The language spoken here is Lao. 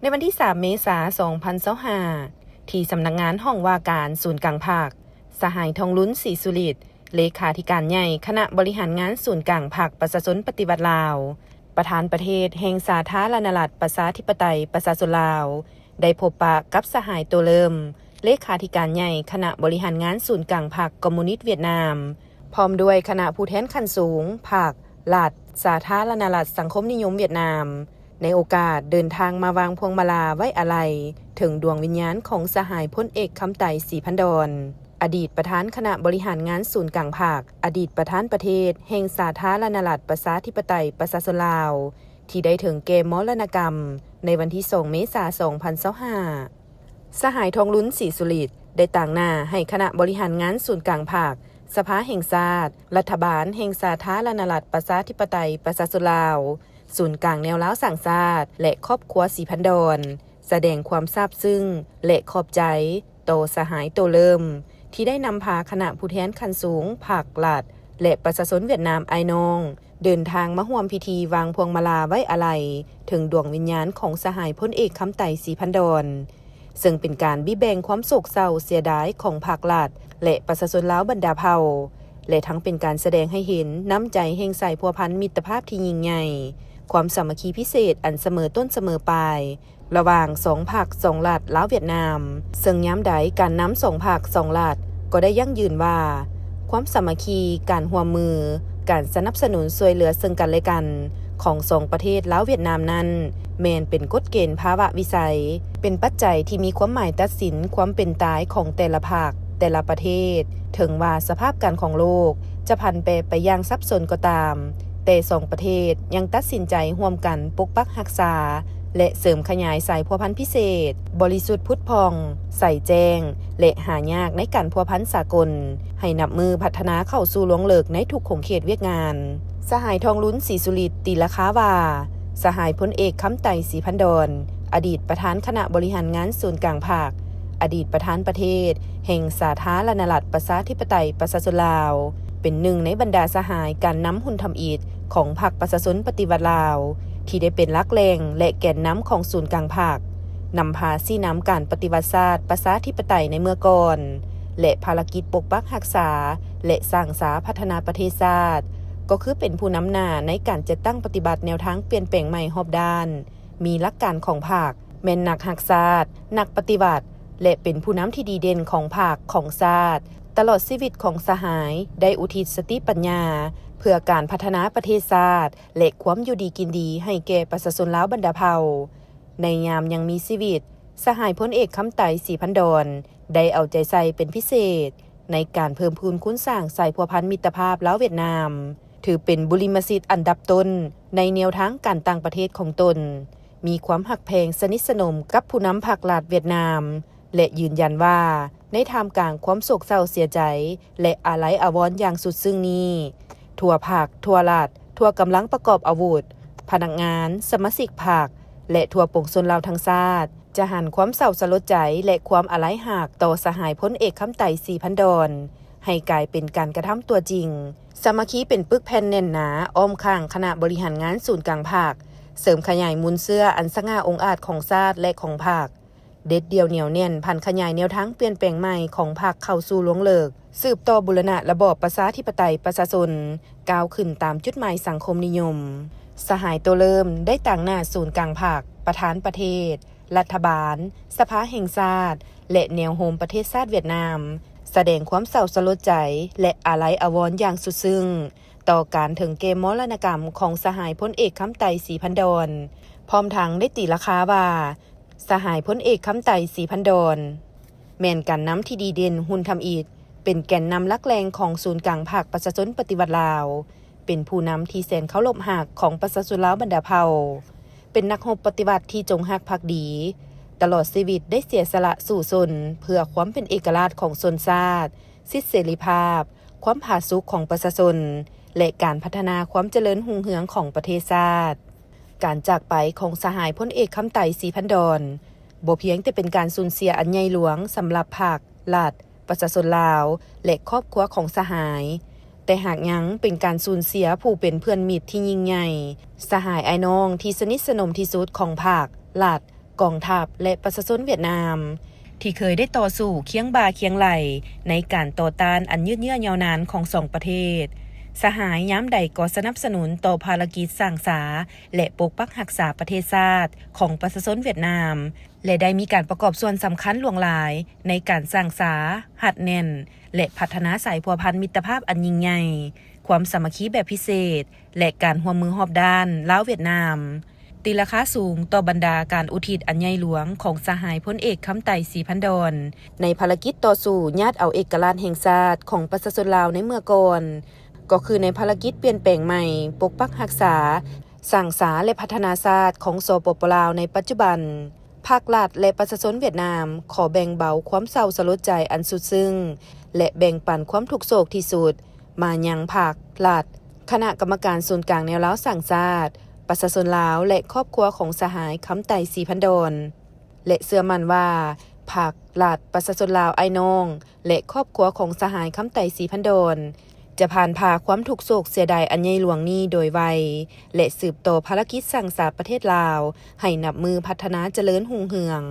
ໃນວັນທີສາມ ເມສາ ສອງພັນຊາວຫ້າ ທີ່ສຳນັກງານຫ້ອງວ່າການສູນກາງພັກ, ສະຫາຍ ທອງລຸນ ສີສຸລິດ ເລຂາທິການໃຫຍ່ຄະນະບໍລິຫານງານສູນກາງພັກປະຊາຊົນປະຕິວັດລາວ, ປະທານປະເທດແຫ່ງສາທາລະນະລັດ ປະຊາທິປະໄຕ ປະຊາຊົນລາວ ໄດ້ພົບປະກັບສະຫາຍ ໂຕເລີມ ເລຂາທິການໃຫຍ່ຄະນະບໍລິຫານງານສູນກາງພັກຄອມມູນິດຫວຽດນາມ, ພ້ອມດ້ວຍຄະນະຜູ້ແທນຂັ້ນສູງພັກ, ລັດ, ສາທາລະນະລັດສັງຄົມນິຍົມຫວຽດນາມ, ໃນໂອກາດເດີນທາງມາວາງພວງມາລາໄວ້ອາໄລເຖິງດວງວິນຍານຂອງສະຫາຍ ພົນເອກ ຄຳໄຕ ສີພັນດອນ, ອະດີດປະທານຄະນະບໍລິຫານງານສູນກາງພັກ, ອະດີດປະທານປະເທດແຫ່ງສາທາລະນະລັດ ປະຊາທິປະໄຕ ປະຊາຊົນລາວ ທີ່ໄດ້ເຖິງແກ່ມໍລະນະກຳໃນວັນທີສອງ ເມສາ ສອງພັນຊາວຫ້າ. ສະຫາຍ ທອງລຸນ ສີສຸລິດ ໄດ້ຕາງໜ້າໃຫ້ຄະນະບໍລິຫານງານສູນກາງພັກ, ສະພາແຫ່ງຊາດ, ລັດຖະບານແຫ່ງສາທາລະນະລັດ ປະຊາທິປະໄຕ ປະຊາຊົນລາວ, ສູນກາງແນວລາວສ້າງຊາດ ແລະ ຄອບຄົວສີພັນດອນ ສະແດງຄວາມຊາບຊຶ້ງ ແລະ ຂອບໃຈຕໍ່ສະຫາຍ ໂຕເລີມ ທີ່ໄດ້ນຳພາຄະນະຜູ້ແທນຂັ້ນສູງພັກ, ລັດ ແລະ ປະຊາຊົນຫວຽດນາມອ້າຍນ້ອງ ເດີນທາງມາຮ່ວມພິທີວາງພວງມາລາໄວ້ອາໄລເຖິງດວງວິນຍານຂອງສະຫາຍ ພົນເອກ ຄຳໄຕ ສີພັນດອນ, ເຊິ່ງເປັນການບີແບ່ງຄວາມໂສກເສົ້າເສຍດາຍຂອງພັກ, ລັດ ແລະ ປະຊາຊົນລາວບັນດາເຜົ່າ ແລະ ທັງເປັນການສະແດງໃຫ້ເຫັນນ້ຳໃຈແຫ່ງສາຍພົວພັນມິດຕະພາບທີ່ຍິ່ງໃຫຍ່, ຄວາມສາມັກຄີພິເສດອັນສະເໝີຕົ້ນສະເໝີປາຍ ລະຫວ່າງສອງພັກສອງລັດລາວຫວຽດນາມ, ເຊິ່ງຍາມໃດການນຳສອງພັກສອງລັດກໍໄດ້ຢັ້ງຢືນວ່າ ຄວາມສາມັກຄີ, ການຮ່ວມມື, ການສະໜັບສະໜູນຊ່ວຍເຫຼືອເຊິ່ງກັນແລະກັນຂອງສອງປະເທດລາວຫວຽດນາມນັ້ນ ແມ່ນເປັນກົດເກນພາວະວິໄສ, ເປັນປັດໄຈທີ່ມີຄວາມໝາຍຕັດສິນຄວາມເປັນຕາຍຂອງແຕ່ລະພັກ, ແຕ່ລະປະເທດ, ເຖິງວ່າສະພາບການຂອງໂລກຈະຜັນແປໄປຢ່າງສັບສົນກໍຕາມ, ແຕ່ສອງປະເທດຍັງຕັດສິນໃຈຮ່ວມກັນປົກປັກຮັກສາ ແລະ ເສີມຂະຫຍາຍສາຍພົວພັນພິເສດ, ບໍລິສຸດຜຸດຜ່ອງ, ໃສແຈ້ງ ແລະ ຫາຍາກໃນການພົວພັນສາກົນ ໃຫ້ນັບມື້ພັດທະນາເຂົ້າສູ່ລວງເລິກໃນທຸກຂົງເຂດວຽກງານ. ສະຫາຍ ທອງລຸນ ສີສຸລິດ ຕີລາຄາວ່າ ສະຫາຍ ພົນເອກ ຄຳໄຕ ສີພັນດອນ ອະດີດປະທານຄະນະບໍລິຫານງານສູນກາງພັກ, ອະດີດປະທານປະເທດແຫ່ງສາທາລະນະລັດ ປະຊາທິປະໄຕ ປະຊາຊົນລາວ ເປັນໜຶ່ງໃນບັນດາສະຫາຍການນຳຮຸ່ນທຳອິດຂອງພັກປະຊາຊົນປະຕິວັດລາວ ທີ່ໄດ້ເປັນຫຼັກແຫຼ່ງ ແລະ ແກນນຳຂອງສູນກາງພັກ, ນຳພາຊີ້ນຳການປະຕິວັດຊາດປະຊາທິປະໄຕໃນເມື່ອກ່ອນ ແລະ ພາລະກິດປົກປັກຮັກສາ ແລະ ສ້າງສາພັດທະນາປະເທດຊາດ, ກໍຄືເປັນຜູ້ນຳໜ້າໃນການຈັດຕັ້ງປະຕິບັດແນວທາງປ່ຽນແປງໃໝ່ຮອບດ້ານ, ມີຫຼັກການຂອງພັກ, ແມ່ນນັກຮັກຊາດ, ນັກປະຕິວັດ ແລະ ເປັນຜູ້ນຳທີ່ດີເດັ່ນຂອງພັກ, ຂອງຊາດ. ຕະຫຼອດຊີວິດຂອງສະຫາຍໄດ້ອຸທິດສະຕິປັນຍາເພື່ອການພັດທະນາປະເທດຊາດ ແລະ ຄວາມຢູ່ດີກິນດີໃຫ້ແກ່ປະຊາຊົນລາວບັນດາເຜົ່າ. ໃນຍາມຍັງມີຊີວິດ, ສະຫາຍ ພົນເອກ ຄຳໄຕ ສີພັນດອນ ໄດ້ເອົາໃຈໃສ່ເປັນພິເສດໃນການເພີ່ມພູນຄູນສ້າງສາຍພົວພັນມິດຕະພາບລາວຫວຽດນາມ, ຖືເປັນບຸລິມະສິດອັນດັບຕົ້ນໃນແນວທາງການຕ່າງປະເທດຂອງຕົນ, ມີຄວາມຮັກແພງສະໜິດສະໜົມກັບຜູ້ນຳພັກລັດຫວຽດນາມ ແລະ ຢືນຢັນວ່າ ໃນທ່າມກາງຄວາມໂສກເສົ້າເສຍໃຈ ແລະ ອາໄລອາວອນຢ່າງສຸດຊຶ້ງນີ້, ທົ່ວພັກ, ທົ່ວລັດ, ທົ່ວກຳລັງປະກອບອາວຸດ, ພະນັກງານ, ສະມາຊິກພັກ ແລະ ທົ່ວປວງຊົນລາວທັງຊາດ ຈະຫັນຄວາມເສົ້າສະຫຼົດໃຈ ແລະ ຄວາມອາໄລຮັກຕໍ່ສະຫາຍ ພົນເອກ ຄຳໄຕ ສີພັນດອນ ໃຫ້ກາຍເປັນການກະທຳຕົວຈິງ. ສາມັກຄີເປັນປຶກແຜ່ນແໜ້ນໜາອ້ອມຂ້າງຄະນະບໍລິຫານງານສູນກາງພັກ, ເສີມຂະຫຍາຍມູນເຊື້ອອັນສະຫງ່າອົງອາດຂອງຊາດ ແລະ ຂອງພັກ, ເດັດດ່ຽວໜຽວແໜ້ນຜັນຂະຫຍາຍແນວທາງປ່ຽນແປງໃໝ່ຂອງພັກເຂົ້າສູ່ລວງເລິກ, ສືບຕໍ່ບູລະນະລະບອບປະຊາທິປະໄຕປະຊາຊົນ ກ້າວຂຶ້ນຕາມຈຸດໝາຍສັງຄົມນິຍົມ. ສະຫາຍ ໂຕເລີມ ໄດ້ຕາງໜ້າສູນກາງພັກ, ປະທານປະເທດ, ລັດຖະບານ, ສະພາແຫ່ງຊາດ ແລະ ແນວໂຮມປະເທດຊາດຫວຽດນາມ ສະແດງຄວາມເສົ້າສະຫຼົດໃຈ ແລະ ອາໄລອາວອນຢ່າງສຸດຊຶ້ງ ຕໍ່ການເຖິງແກ່ມໍລະນະກຳຂອງສະຫາຍ ພົນເອກ ຄຳໄຕ ສີພັນດອນ, ພ້ອມທັງໄດ້ຕີລາຄາວ່າ ສະຫາຍ ພົນເອກ ຄຳໄຕ ສີພັນດອນ ແມ່ນການນຳທີ່ດີເດັ່ນຮຸ່ນທຳອິດ, ເປັນແກນນຳຫຼັກແຫຼ່ງຂອງສູນກາງພັກປະຊາຊົນປະຕິວັດລາວ, ເປັນຜູ້ນຳທີ່ແສນເຄົາລົບຮັກຂອງປະຊາຊົນລາວບັນດາເຜົ່າ, ເປັນນັກຮົບປະຕິວັດທີ່ຈົງຮັກພັກດີ, ຕະຫຼອດຊີວິດໄດ້ເສຍສະຫຼະສູ້ຊົນເພື່ອຄວາມເປັນເອກະລາດຂອງຊົນຊາດ, ສິດເສລີພາບ, ຄວາມຜາສຸກຂອງປະຊາຊົນ ແລະ ການພັດທະນາຄວາມຈະເລີນຮຸ່ງເຮືອງຂອງປະເທດຊາດ. ການຈາກໄປຂອງສະຫາຍ ພົນເອກ ຄຳໄຕ ສີພັນດອນ ບໍ່ພຽງແຕ່ເປັນການສູນເສຍອັນໃຫຍ່ຫຼວງສຳລັບພັກ, ລັດ, ປະຊາຊົນລາວ ແລະ ຄອບຄົວຂອງສະຫາຍ, ແຕ່ຫາກຍັງເປັນການສູນເສຍຜູ້ເປັນເພື່ອນມິດທີ່ຍິ່ງໃຫຍ່, ສະຫາຍອ້າຍນ້ອງທີ່ສະໜິດສະໜົມທີ່ສຸດຂອງພັກ, ລັດ, ກອງທັບ ແລະ ປະຊາຊົນຫວຽດນາມ ທີ່ເຄີຍໄດ້ຕໍ່ສູ້ຄຽງບ່າຄຽງໄຫຼ່ໃນການຕໍ່ຕ້ານອັນຍືດເຍື້ອຍາວນານຂອງສອງປະເທດ. ສະຫາຍຍາມໃດກໍສະໜັບສະໜູນຕໍ່ພາລະກິດສ້າງສາ ແລະ ປົກປັກຮັກສາປະເທດຊາດຂອງປະຊາຊົນຫວຽດນາມ ແລະ ໄດ້ມີການປະກອບສ່ວນສຳຄັນຫຼວງຫຼາຍໃນການສ້າງສາ, ຮັດແໜ້ນ ແລະ ພັດທະນາສາຍພົວພັນມິດຕະພາບອັນຍິ່ງໃຫຍ່, ຄວາມສາມັກຄີແບບພິເສດ ແລະ ການຮ່ວມມືຮອບດ້ານລາວ-ຫວຽດນາມ. ຕີລາຄາສູງຕໍ່ບັນດາການອຸທິດອັນໃຫຍ່ຫຼວງຂອງສະຫາຍພົນເອກ ຄຳໄຕ ສີພັນດອນ ໃນພາລະກິດຕໍ່ສູ້ຍາດເອົາເອກະລາດແຫ່ງຊາດຂອງປະຊາຊົນລາວໃນເມື່ອກ່ອນ, ກໍຄືໃນພາລະກິດປ່ຽນແປງໃໝ່, ປົກປັກຮັກສາ, ສ້າງສາ ແລະ ພັດທະນາຊາດຂອງ ສປປ ລາວ ໃນປັດຈຸບັນ. ພາກລັດ ແລະ ປະຊາຊົນຫວຽດນາມ ຂໍແບ່ງເບົາຄວາມເສົ້າສະຫຼົດໃຈອັນສຸດຊຶ້ງ ແລະ ແບ່ງປັນຄວາມທຸກໂສກທີ່ສຸດ ມາຍັງພັກ, ລັດ, ຄະນະກຳມະການສູນກາງແນວລາວສ້າງຊາດ, ປະຊາຊົນລາວ ແລະ ຄອບຄົວຂອງສະຫາຍ ຄຳໄຕ ສີພັນດອນ ແລະ ເຊື່ອໝັ້ນວ່າ ພັກ, ລັດ, ປະຊາຊົນລາວອ້າຍນ້ອງ ແລະ ຄອບຄົວຂອງສະຫາຍ ຄຳໄຕ ສີພັນດອນ ຈະຜ່ານຜ່າຄວາມທຸກໂສກເສຍດາຍອັນໃຫຍ່ຫຼວງນີ້ໂດຍໄວ ແລະ ສືບຕໍ່ພາລະກິດສ້າງສາປະເທດລາວ ໃຫ້ນັບມື້ພັດທະນາຈະເລີນຮຸ່ງເຮືອງ.